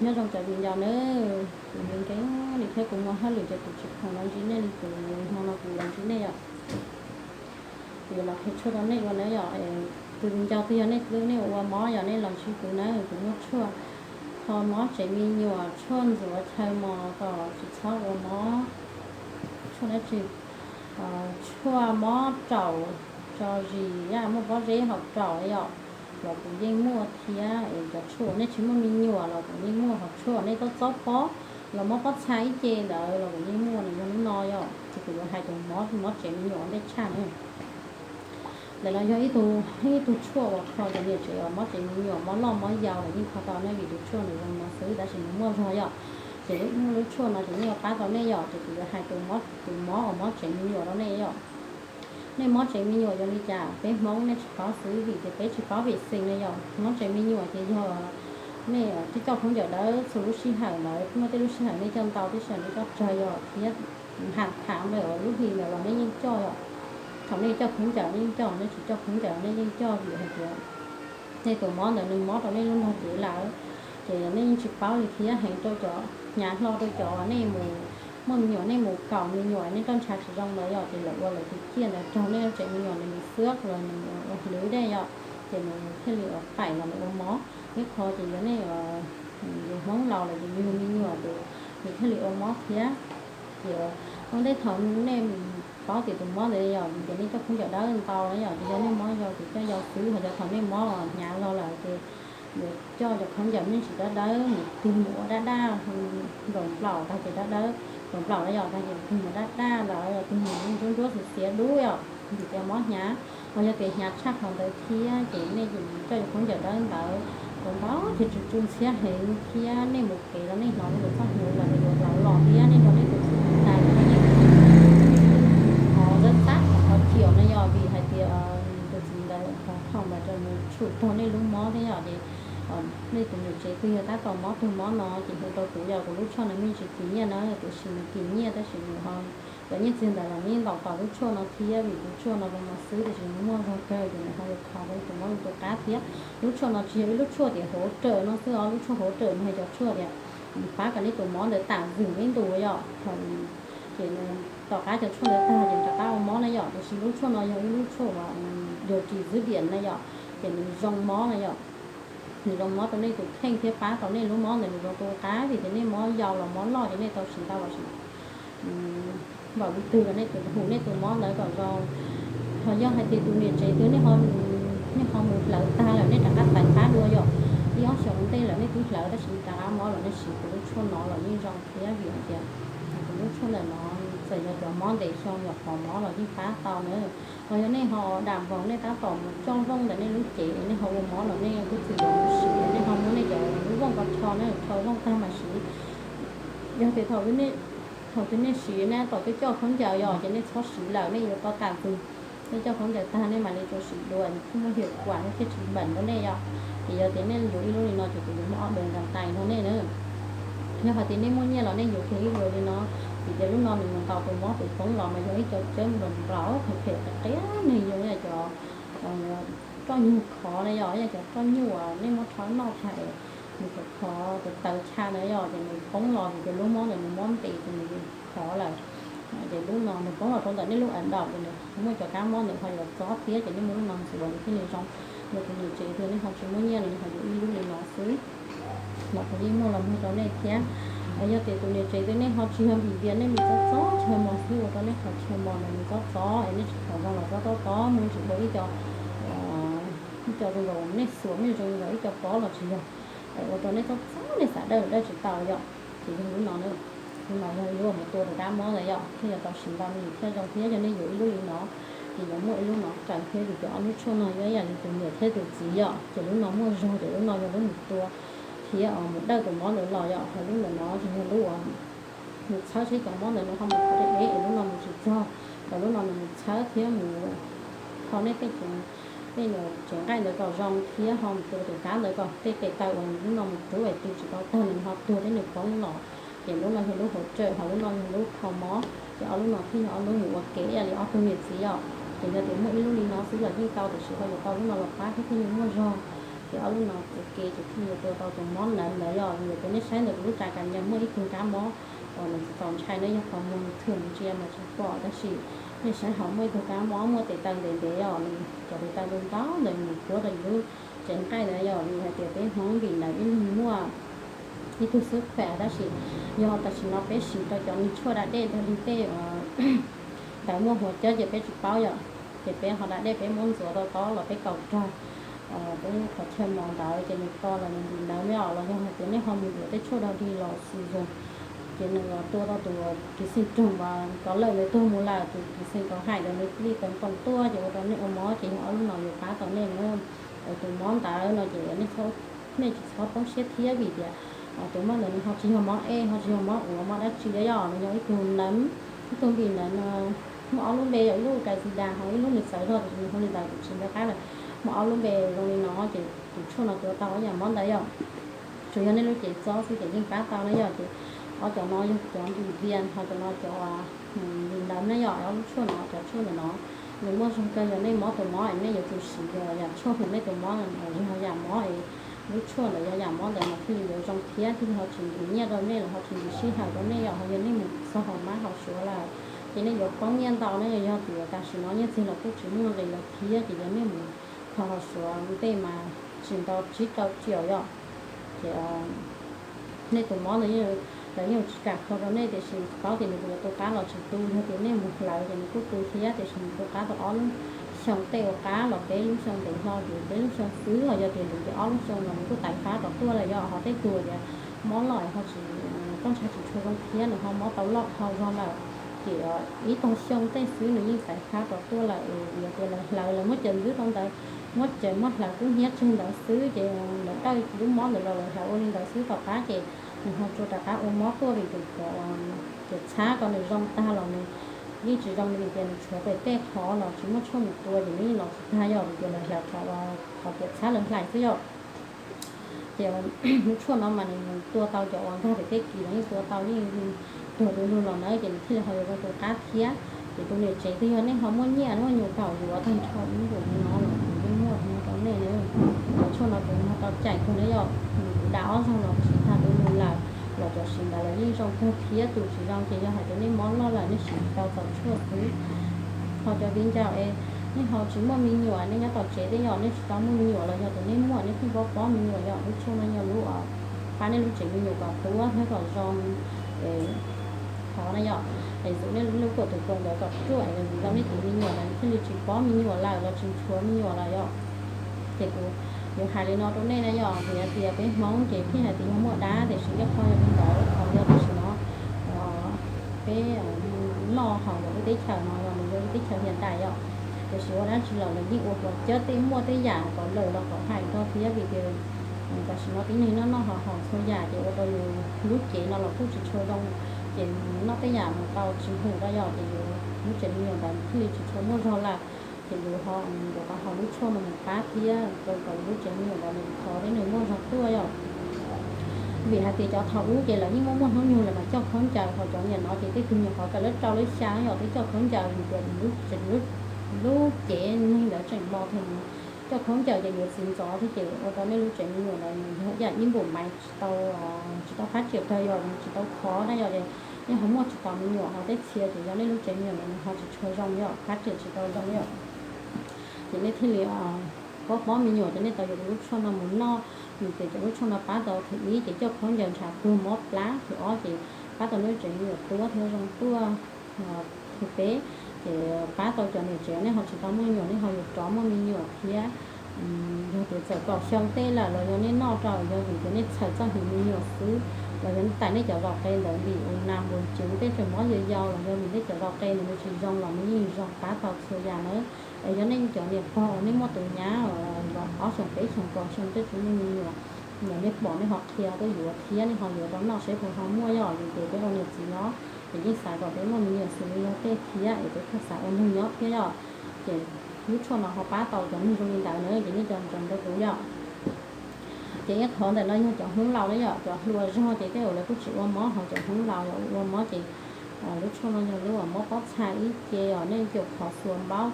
Nyob zoo cov viv ncaus nawb, kuv nkees nkees li thiab kuv muaj hauj lwm ces kuv tsis khoom los ntsib nej li, kuv hmo no kuv los ntsib nej yom. Kuv yuav los qhia tshuaj rau nej ua nawb yom. Tus viv ncaus twg yog nej hlub nej ua mob yog nej los ntsib kuv nawb, kuv muaj tshuaj kho mob tsev me nyuam, tshuaj ntxuav chaw mos kom tsis txhob ua mob, tshuaj dab tsi, tshuaj mob raum tso zis, yam muaj pob zeb hauv raum yom, los kuv yeej muaj thiab. Cov tshuaj uas nej tsis muaj me nyuam los kuv yeej muaj, ho tshuaj uas nej txob txob pob los mob pob txha ib ce ntawd los kuv yeej muaj, nws yog lub no yom. Ces kuv yuav hais tus mob, mob tsev me nyuam ua ntej tshaj na. Ntawm no yog ib tug, ib tug tshuaj uas kho cov niam tsev uas mob tsev me nyuam, mob loj mob yau los yeej kho tau ne, vim tus tshuaj nws zoo no xwb tab sis nws muaj zog yom. Ces lub, lub tshuaj no ces yeej yuav pab tau nej yom. Ces kuv yuav hais tus mob, tus mob uas mob tsev me nyuam rau nej yom. Nej mob tsev me nyuam yog li cas? Peb Hmoob nej tsis paub xwb, vim tias peb tsis paub vim xees ne yom. Mob tsev me nyuam ces yog nej twb coj khaub ncaws dawb txhua lub sij hawm lawm, muaj tej lub sij hawm nej coj ntau, tej sij hawm nej coj tsawg yom, thiab ha tham ntawm lub hli ntawd los nej yeej coj yom. Thaum nej coj khaub ncaws nej yeej coj, nej tsis coj khaub ncaws nej yeej coj, vim hais tias nej tus mob ntawd nws mob rau nej lub nrog cev lawm. Ces nej yeej tsis paub li thiab, heev rau cov, hnyav hlo rau cov nej mus muaj me nyuam, nej mus kaum me nyuam, nej roj ntsha tsis zoo ntawd yom, ces lawv ua lawv tus ciaj ntawd raug nej lub tsev me nyuam, nws mus xwb los nws ua hlwv dej yom, ces nws thiaj li ua paim los nws ua mob. Ib qho ces yog nej yus Hmoob laus los ces yus me nyuam ces nws thiaj li ua mob thiab. Ces ua ntej thaum nej paub tias tus mob ntawd yog vim tias nej coj khaub ncaws dawb ntau na yom, ces yog nej mob yau ces coj yau xwb, ho yog thaum nej mob hnyav los lawm ces yuav coj cov khaub ncaws me ntsis dawb dawb mus tig mus ua dab daj, nplaum nplaum tag ces dawb dawb, nplaum nplaum na yom, tag ces tig mus dab daj ntawd, tig mus nruab nruab xiav xiav dub yom, vim tias mob hnyav. Ho yog tias hnyav tshaj qhov ntawd thiab ces nej coj cov khaub ncaws dawb ntawd ntau ntau ces tsw tsw ntxhiab heev thiab nej mus kev los nej hnov li tus txoj hnyuv los nws yuav hlauv los thiab nej nrog nej tus txiv mus tas los nej yeej hnov txab txab qhov ciaum na yom, vim hais tias tus txiv ntawd qhov thau ntawd nws tshum raug nej lub mob thiab yom. Ces nej tus niam tsev twg yog tab tom mob tug mob no ces hu rau kuv yom, kuv lub tshuaj no me ntsis kim nyiaj na, tiam sis nws kim nyiaj tab sis nws ho cov nyiaj txiag ntawd los nws yeej ntaus tom lub tshuaj no thiab, vim tus tshuaj no zoo no xwb tab sis nws muaj zog kawg ces nws ho yuav kho rau tus mob tus qab thiab. Lub tshuaj no tsis yog ib lub tshuaj tias hauv rawm no xwb os, lub tshuaj hauv rawm no yog cov tshuaj tias pab kom nej tus mob ntawd tam zwm ib ntus yom. Ces tom qab cov tshuaj ntawd tag ces rov qab ua mob na yom, tiam sis lub tshuaj no yog ib lub tshuaj uas điều trị dứt điểm na yom, ces nws zoo mob na yom. Nws zoo mob rau nej tus kheej thiab pab tau nej lub mob ntawd nws zoo tu qab, vim tias nej mob yau los mob loj ces nej tau siv ntau los sis npaum li twg los nej tus, hu nej tus mob ntawd kom zoo. Ho yog hais tias tus niam tsev twg nej ho mus hlawv tag lawm nej rov qab txais qab dua yom, ib ob xyoos ntej lawm nej twb hlawv tab sis rov qab mob los nej siv tus lub tshuaj no los yeej zoo thiab, vim hais tias tus lub tshuaj ntawm no txawm yog cov mob ntev xyoo yog qhov mob los yeej pab tau na. Ho yog nej ho dam npoos nej tab tom mus coj vooj ntawm nej lub cev nej ho ua mob los nej kuj txwm yuav mus siv, nej ho muab nej cov lub vooj ko rho, nej rho vooj tag mas siv. Yog tias thaum twg nej siv nej tab tom coj coj khaub ncaws yom, ces nej txhob siv lawm, nej yuav tau tam tus, nej coj khaub ncaws tag nej mam li rau siv dua, nws thiaj muaj hiav kuam, nws thiaj tsis npeem rau nej yom. Ces yog tias nej yuav ib lub li no ces kuv yuav muaj ob dua nkas tais nrog nej na. Yog hais tias nej muaj nyiaj los nej yuav kiag ib dua li no, vim tias lub no nws mus ntaus tus mob tus poob los mas yog ib co cawb nplaum nplaum phem phem qias qias neeg zoo li cov roj nyuag khov na yom, yog cov roj nyuag uas nej muab rho noj tag es nws khov khov tawv tawv tshaj na yom, ces nws poob los vim tias lub mob ntawd nws mob ntev ces nws khov lawm. Ces lub no nws poob los rau ntawm nej lub a daum ces nws muaj cov kab mob ntawd ho yuav txob thiab, ces nej muab lub no ntxuav nws thiaj li zoo. Yog tus niam tsev twg nej ho tsis muaj nyiaj los nej ho yuav ib lub li no xwb. Los kuv yeej muaj los muag rau nej thiab. Yog tias tus niam tsev twg nej ho tsis yog npim npias, nej npim txob txob chaw mos xwb, ua rau nej qhov chaw mos ntawd nws txob txob es nej tsis khoom zoo los txob txob txob, muaj ntsis ua ib co, ib co zoo nkaus nej xuas, nej zoo nkaus ib co pob los tsis yog, ua rau nej txob txob nej xav dawj los dawj tsis tau yom. Ces yog lub no na, lub no yog lub uas mus tua rau kab mob ntawd yom, thiaj yuav tau siv ntau me ntsis thiaj zoo thiab. Yog nej yuav ib lub li no ces yuav muaj ib lub no raws thiab, vim tias ob lub tshuaj no yog ib yam li tus niam thiab tus txiv yom, ces lub no muaj zog ces lub no yog lub mus tua thiab mus dawj tus mob ntawd los yom. Ho lub ntawm no ces yog lub uas mus txhawb seb cov mob ntawd nws ho mus tau deb deb es lub no mus tsis txog, los lub no nws mus txhawb thiab mus kho nej tej, tej tsev nqaij ntawd kom zoo thiab ho mus tua tus kab ntawd kom tej tes taw uas lub no mus rub es tu tsis tau tag nws ho tuag thiab nws poob los. Ces lub no yog lub hauv rawm, ho lub no yog lub kho mob, ces ob lub no thiaj yog ob lub mus ua ke ib yam li ob tug niam txiv yom. Ces yog tias muaj ib lub li no xwb los yeej tau, tiam sis ho yuav tau lub no los pab thiab thiaj li muaj zog. Ces ob lub no ua ke ces thiaj li tua tau tus mob ntawd ntawd yom. Vim tias nej saib ntawm kuv lub tsa kas nyas muaj ib tug kab mob uas nws txaus ntshai na, yog qhov muag nws thuam ntsia mas tsis pom, tab sis nej saib hauv muaj ib tug kab mob muaj tes taw ntev ntev os, nws cov tes taw ntau ntau ntawd nws puab rau yus lub tsev nqaij ntawd yom. Vim hais tias peb Hmoob vim ntawd ib leeg muaj ib tug xwb khuam, tab sis yog tam sim no peb siv rau cov me tshuaj da dej tag li tej ntawd muaj huas cawb ces peb tsis paub yom. Ces peb ho da dej peb muab ntxuav tau tob los peb kaus rog, peb qhov chaw mos ntawd ces nws to los nws ntim ntawd me os, los yog hais tias nej ho mus yuav tej tshuaj dog dig los xus zoos, ces nws tua tau tus kis xeej roog uas kov lawm nws tuag mus lawm, tus kis xeej kov haim ntawd nws li tawv nqoo tuaj ces ua rau nej ua mob, ces yog ob lub no yuav pab tau nej na. Tus mob ntawd no ces nej tsis txhob poob siab thiab, vim tias tus mob ntawd nws ho tsis yog mob ej, ho tsis yog mob uas mob dab tsi yom, nws yog ib tug npis ntawd, muaj ob lub npe, yog ib lub Candida ho ib lub nws txawv zog tiam sis nws hu li ntawd kuv tsis nco qab lawm. Muaj ob lub npe zoo li no ces tus tshuaj no tua tau ob yam mob ntawd yom. Tsuas yog nej lub cev txob xwb ces yeej pab tau na yom. Ces ob cov no yog cov npis vias, ho cov no cov npis ntawd na yom. Ob lub tshuaj no, cov tshuaj ntawm no nws muaj zog kawg, yog nej mob tus mob es nej yuav tsum siv yam tshuaj hu nej tus mob, yog yam mob es lub tshuaj ntawd yog yam mob ntawd mas thiaj li yuav zoo thiab thiaj li ho tsis ntim nyiaj rau nej los ho tsis ntim sij hawm rau nej yom. Ho yog nej mus txog hauv mab hauv suav lawm ces nej yuav poob nyiaj ntau na, yog tias tam sim no nyiaj txiag los kuj tsis muaj nqis lawm thiab, ces yog nej mus txog hauv suav ntej mas tsis nto tsib rau triệu yom. Ces nej tus mob ntawd lawv yeej tsis kam kho rau nej, tiam sis tsis paub tias nws puas yuav tu qab los tsis tu. Yog tias nej mus hlawv ces nws kuj tu thiab, tiam sis nws tu qab tau ob lub xyoo tej ua qab los peb lub xyoo ntev hlo ces peb lub xyoo xwb, ho yog tias ntev ces ob lub xyoo los nws kuj tawv qab rov tuaj lawm yom. Ho tej tug tias mob loj ho tsis, txoj ntshai tsis tshua zoo thiab nws ho mob tau loj ho zog lawm, ces ib tog xyoo tej xwb nws yeej tawv qab rov tuaj lawm. Yog tias lawv hlawv lawv muab cov ntxwb rau ntawd, muab cov muab hlawv kub hnyiab tseg ntawd xwb ces lawv dawj lub mob ntawd los lawv hlawv ua li ntawd xwb, tom qab ces nws ho tsuas rov qab ua mob tuaj, vim tus cov txhab ko nws zoo tag los nws yeej tsis zoo li, vim tias nws tshuav pem tej qhov los tsis muaj tshuaj mus tua ces nws yeej los tsis tag yom, vim tias lawv hlawv qhov, qhov tias txhab lawv hlais xwb yom. Ces lub tshuaj no mas nws tua tau cov uas nkag pem tej kis los yeej tua tau, yeej tuag du lug los na, ces nws thiaj li ho yuav zoo tu qab thiab. Ces tus niam tsev twg yog nej ho muaj nyiaj muaj nyuam kom yuav tag nrho ib npum li no los kuv yeej muaj rau nej na. Cov tshuaj no kuv ho tau caim kawg na yom, kuv da ob zaug los siv tag du lug lawm, los cov siv ntawd los yeej zoo kawg thiab. Tus tsis zoo ces yog hais tias nej mob loj lawm nej siv tsis tau txaus tshuaj xwb. Ho cov viv ncaus es nej ho tsis muaj me nyuam, nej nyob tom tsev tej yom, nej tsis tau muaj me nyuam los yog tias nej muaj nej pheej pob pob me nyuam yom, lub tshuaj no yog lub pab nej lub tsev me nyuam kom tuab thiab kom zoo, thov na yom, es tus nej lub kuam tus kaus ntawd kom ruaj es zoo nej tus me nyuam ntawd thiaj li tsis pob me nyuam lawm los tsis nchuav me nyuam lawm yom. Ces kuv yuav hais li no rau nej na yom, vim hais tias peb Hmoob ces pheej hais tias yog muaj dab, tiam sis ncauj qhov yog li ntawd, qhov yog tam sim no peb noj haus los peb teb chaws no los nws yog teb chaws hiam dais yom. Tiam sis ua dab tsi los lawv yeej ua kom cawb tej muaj tej yam kom lawm los kom hais nrog thiab, vim tias tam sim no tib neeg noj noj haus haus txhua yam ces ua rau yus lub cev no los kuj tsis tshua zoo, ces noj tej yam mus tau tsis hum rau yom, ces yus lub tsev me nyuam ntawd thiaj li tsis tshua muaj zog lawm. Ces yus ho yuav tau haus lub tshuaj no mus pab thiab rau kom yus lub tsev me nyuam ntawd nws thov thiab nws muaj zog tuaj yom. Vim hais tias cov thaum ub ces lawv yeej muaj muaj hnub nyoog lawm mas coj khaub ncaws, ho cov niam no ces tej tug nyuam qhuav kawm lab rau lab xya yom twb coj khaub ncaws, vim tias lub cev neeg ntawd tseem mos thiab, coj khaub ncaws ces yuav txiv ntxov thiab, ces ua rau nej lub tsev me nyuam ntawd nws yog ib yam ib npum maiv tsis tau, tsis tau fab tsiam kawg yom, nws tsis tau khov na yom, ces nej ho muaj tsis tau me nyuam, ho tej txhia ces yog nej lub tsev me nyuam ntawd nws ho tsis tshua zoo yom, fab tsiam tsis tau zoo yom. Ces nej thiaj li pob pob me nyuam ces nej tau yuav tus lub tshuaj no mus noj, vim tias cov lub tshuaj no pab tau thib ib ces coj khaub ncaws ntshav tuag mob plab, thib ob ces pab tau nej lub tsev me nyuam tuab thiab zoo tuaj, thib peb ces pab tau cov niam tsev nej ho tsis tau muaj me nyuam nej ho yuav rov muaj me nyuam thiab. Yog tias txawm kaum xyoo tej lawm los yog nej noj rau, yog vim tias nej txhawm txoj hnyuv me nyuam xwb, los yog nej tawm nej cov zos qe ntawd ntim u nas npua cev tej tseem mob yau yau, los yog vim nej cov zos qe ntawd nws tsis zoo los nws yeej zoo pab tau txhua yam na. Es yog nej cov niam pog uas nej muaj tus nyab ob xyoos peb xyoos kaum xyoo tej tsis muaj me nyuam, los nej pom nej ho qhia tuaj yuav thiab nej ho yuav rau noj seb puas ho muaj yom, vim tias peb ua niam txiv os, ces yeej xav kom peb muaj me nyuam xws li yog tej thiab es peb thiaj xav ua neeg nyob thiab yom. Ces lub tshuaj no ho pab tau cov neeg zoo li ntawd na, ces nej cov ntsoov rau kuv yom. Ces ib qhov ntawm no yog cov Hmoob laus na yom, cov hluas zog ces tej zaum lawv kuj tsis ua mob, ho cov Hmoob laus yog ua mob ces lub tshuaj no yog lub uas mob pob txha ib ce os, nej caum qhov xuas npaub,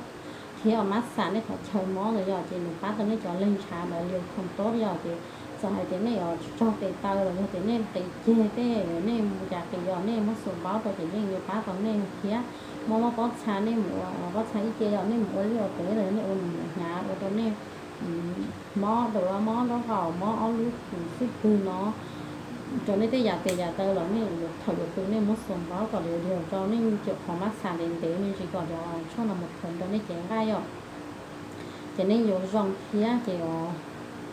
thiab os mab xam nej qhov chaw mob ntawd yog ces nws pab tau nej cov leeg ntshav ntawd li khoom tob yog ces txawm hais tias nej os tsis txog tes taw los yog tias nej qis ceg tej, nej mus cas qis yog nej muab xuas npaub rau ces yeej yuav pab tau nej thiab. Mob mob pob txha nej mus ua pob txha ib ce yog nej mus ua liaj ua teb los yog nej ua nws hnyav ua rau nej mob daus, mob nraub qaum, mob ob lub xub pwg no, rau nej tej yam tes yam taw los nej thaum yuav pw nej muab xuas npaub kom li rau nej cov qhov mab xam ntev ntev me ntsis kom cov tshuaj no mus khaws rau nej cev nqaij yom. Ces nej yuav zoo thiab ces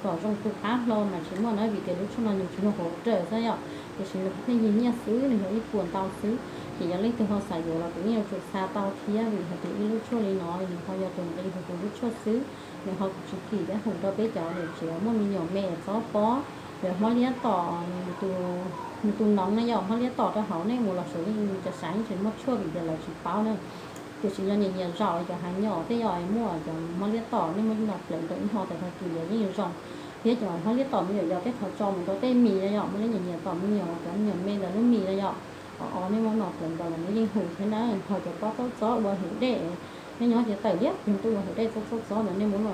kom zoo tu qab hlo mas tsis muaj na vim tias lub tshuaj no nws tsis yog hauv raws xwb yom, tiam sis nws yog nyiaj xwb, nws yog ib puas ntau xwb. Ces yog leej twg ho xav yuav los kuv yeej yuav tsum xa tau thiab vim hais tias ib lub tshuaj li no nws ho yog tus nqi hauv tus lub tshuaj xwb. Nws ho tsis kim thiab hum rau peb cov niam tsev muaj me nyuam me txob pob, yog mob liab tom, nws tus noov na yog mob liab tom rau hauv nej mus los saum yeej cov sav yeej tsis muaj tshuaj vim tias lawv tsis paub na. Tiam sis yog nyiam nyiam zaum cov hav nyom tej yog muaj cov mob liab tom nej muab no pleev rau ib hmo tawm tag kis los yeej zoo. Thiab cov mob liab tom me nyuam yaus tej qhov tso mus rau tej mis na yom, muaj liab nyiam nyiam tom me nyuam cov me nyuam me ntawd lub mis na yom, o o nej muab no pleev rau los nws yeej hum thiab na. Ho cov pob txob txob ua hauv dej, nej nyob ces tawm liab ploog tuaj ua hauv dej txob txob txob ntawd nej muab no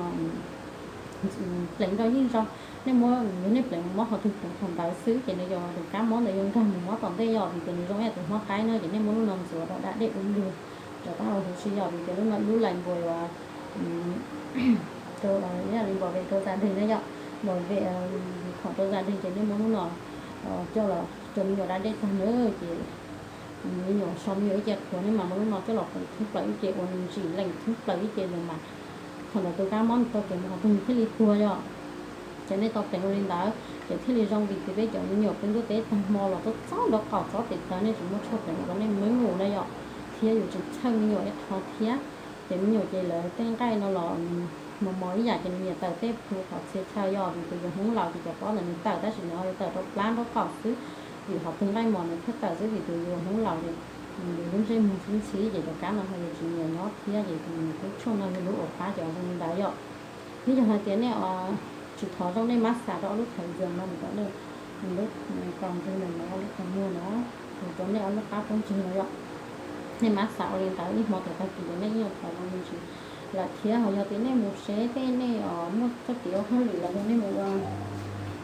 pleev rau yeej zoo. Nej muab, yog nej pleev mus mob qhov twg pleev qhov ntawd xwb ces nws yog tus kab mob ntawd yuav nkag mus mob tom ntej yom, vim tias nws zoo ib yam tus hmob qaib na. Ces nej muab lub no ntxuav rau da dej ua lug rau qab ua huv si yom, vim tias lub no ib lub lais npua uas rau ib yam li npua ve rau za deg na yom, npua ve khoom rau za deg ces nej muab lub no coj los rau me nyuam da dej tag na ces me nyuam so me nyuam ib ce qhuav nej mas muab lub no coj los pleev thoob plaws ib ce ua nws ntsim lees thoob plaws ib ce ntawd mas thaum ntawd tus kab mob nws tau kev mus qhov twg nws thiaj li tuag yom. Ces nej tau pleev ua li ntawd ces thiaj li zoo vim tias peb cov me nyuam pw ntuj teb tag hmo los txob txob nraub qaum txob tes taw nej tsis muaj tshuaj pleev rau nej meej mus na yom, thiab yus tsis txhawj me nyuam ib qho thiab. Ces me nyuam ces lawv tej nqaij no los mos mos ib yam ces nws nyiam tawm tej plhu qhov txhia chaw yom, vim tias yus Hmoob laus ces cov pob ntawd nws tawm tab sis nws ho yuav tawm rau plab nraub qaum xwb. Vim qhov twg nqaij mos nws thiaj tawm xwb vim tias yus Hmoob laus ces yus lub ntsej muag ntxhib ntxhib ces cov kab no ho yus tsis nyiam nyob thiab ces lub tshuaj no yog lub uas pab cov zoo li ntawd yom. Thiab yog hais tias nej tsis thov zoo nej mab xav rau ob lub qhov ntxwg no mus rau nej lub kaus ntxwg no, lub qhov muag no, mus rau nej ob lub qab pob ntseg no yom. Nej mab xav ua li ntawd ib hmo tawm tag kis ces nej yeej yuav thov zoo me ntsis lawm thiab. Ho yog tias nej mus seb tej nej muaj txoj kev ua hauj lwm los yog nej mus ua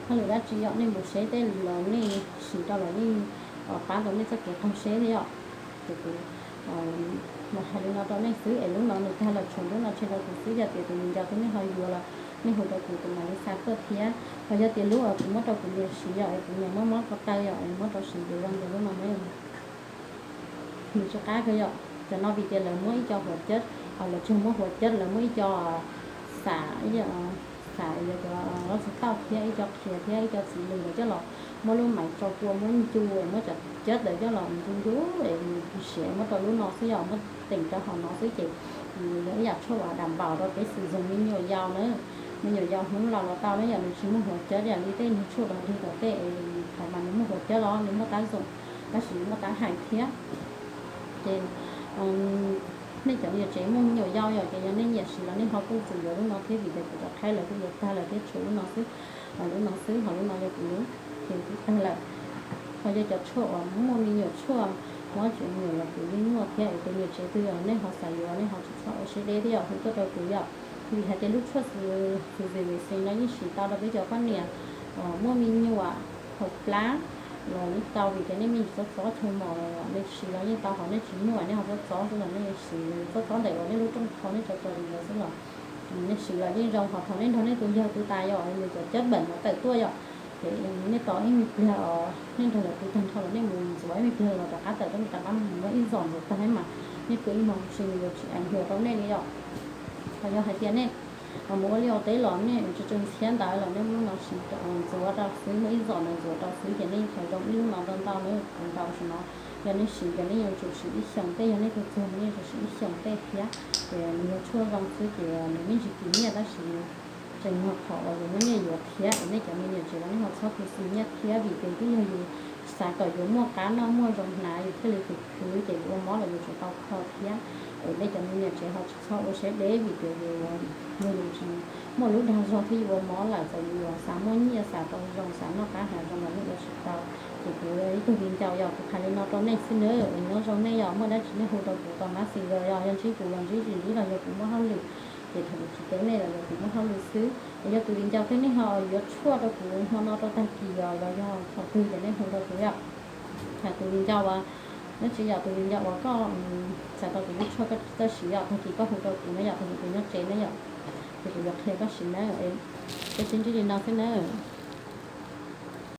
hauj lwm dab tsi yom, nej mus seb tej los nej siv rau los yeej pab tau nej txoj kev qaug seb thiab yom. Ces kuv los hais li no rau nej xwb es lub no nws tag lawm tshuav lub no tseg rau kuv xwb, yog tias tus me ncauj twg nej ho yuav los nej hu rau kuv kuv mam li xa tuaj thiab. Ho yog tias lub uas kuv muab rau kuv niam siv yom es kuv niam mob mob ko taw yom es muab rau siv ces zoo ces lub no muab nws tsis qab kawg yom. Cov no vim tias lawv muab ib co huam cab, lawv tsis muab huam cab, lawv muab ib co xam, xam yog cov lab xus tauj thiab ib co qhiav thiab ib co txiv lws lawv coj los muab lub maiv tsau kua muab ncu, muab cov cab ntawd coj los ncu ncu es nws siav muab rau lub no xwb yom, muab teem rau hauv no xwb ces nws yog ib yam tshuaj uas dam npaum rau peb xwm txheej me nyuam yaus na. Me nyuam yaus Hmoob laus los tau na yom, nws tsis muaj huam cab yam li tej niag tshuaj dog dig tom tej es qhov mas nws muaj huam cab los nws muaj tab zoom tab sis nws muaj tab hais thiab. Ces nej cov niam tsev muaj me nyuam yaus yom ces yog nej nyiam siv los nej ho kuj txwm yuav lub no thiab vim tias kuv cov qhaib lawv kuj yuav tag lawm thiab tshuav lub no xwb. Lub no xwb ho lub no yog kuv lub, ces kuv tag lawm. Ho yog cov tshuaj uas muaj me nyuam tshuaj mob tsev me nyuam los kuv yeej muaj thiab es tus niam tsev twg nej ho xav yuav nej ho tsis txhob ua siab deb thiab yom, hu tuaj rau kuv yom. Vim hais tias lub tshuaj xwm txheej no yeej siv tau rau peb cov poj niam muaj me nyuam hauv plab los yeej tau vim tias nej me ntsis txob txob chaw mos los nej siv los yeej tau, ho nej tsis muaj nej ho txob txob xwb los nej siv txob txob ntawm uas nej lub rooj tho nej tso tso li ntawd xwb los nej siv los yeej zoo. Ho thaum nej nrog nej tus yawg pw tas yom, nws cov cab npam no tawm tuaj yom, ces nej tos ib me pliag os, nej nrog lawv pw tag nrho los nej mus ntxuav ib me pliag los rov qab tawm tuaj, rov qab mus muab ib zom ntxuav tag mas nej pw ib hmo huv si nws yuav tsis eev hluas rau nej li yom. Ho yog hais tias nej mus ua liaj ua teb los nej tsis tso ntxhiab ntawd los nej muab no siv ntxuav rau xwb, muab ib zom ntawd ntxuav rau xwb ces nej thov zoo ib lub no ntau ntau na, ntau ntau no. Yog nej siv ces nej yuav tsum siv ib xyoos tej, yog nej tuag tuag nej yuav tsum siv ib xyoos tej thiab. Ces nws yog tshuaj zoo xwb ces nws me ntsis kim nyiaj tab sis tseem yog qhov uas yus muaj nyiaj yuav thiab es nej cov me niam tsev los nej ho txhob khuv xim nyiaj thiab vim tias twb yog yus xav kom yus muaj qab noj muaj zoo hnav yus thiaj li khwv khwv ces yus ua mob los yus tseem tau kho thiab. Es nej cov me niam tsev ho tsis txhob ua siab deb vim tias yus, yus tsis muaj lub dag zog thiab yus ua mob lawm, txawm yus yuav xav muaj nyiaj xav tau zoo xav noj qab hnav zoo los nej ua tsis tau. Ces kuv Kuv yog ib tug viv ncaus yog kuv hais li no rau nej xwb nawb, nyob zoo nej yog muaj dab tsi nej hu rau kuv tos mas xis los yog, yog ntsib kuv los ntsib, tsis ntsib los yog kuv muaj hauj lwm, ces thaum kuv tsis caw nej los yog kuv muaj hauj lwm xwb. Yog tus viv ncaus thiab nej ho yuav tshuaj rau kuv hmo no rau tag kis los yog thaum twg ces nej hu rau kuv yom. Hais tus viv ncaus uas, nyob tsis yog tus viv ncaus uas koj txais tau kuv lub tshuaj koj tsis txawj siv yom, tag kis koj hu rau kuv na yom, tag kis kuv nyob tsev na yom, ces kuv yuav qhia koj siv na. Peb sib ntsib li no xwb nawb.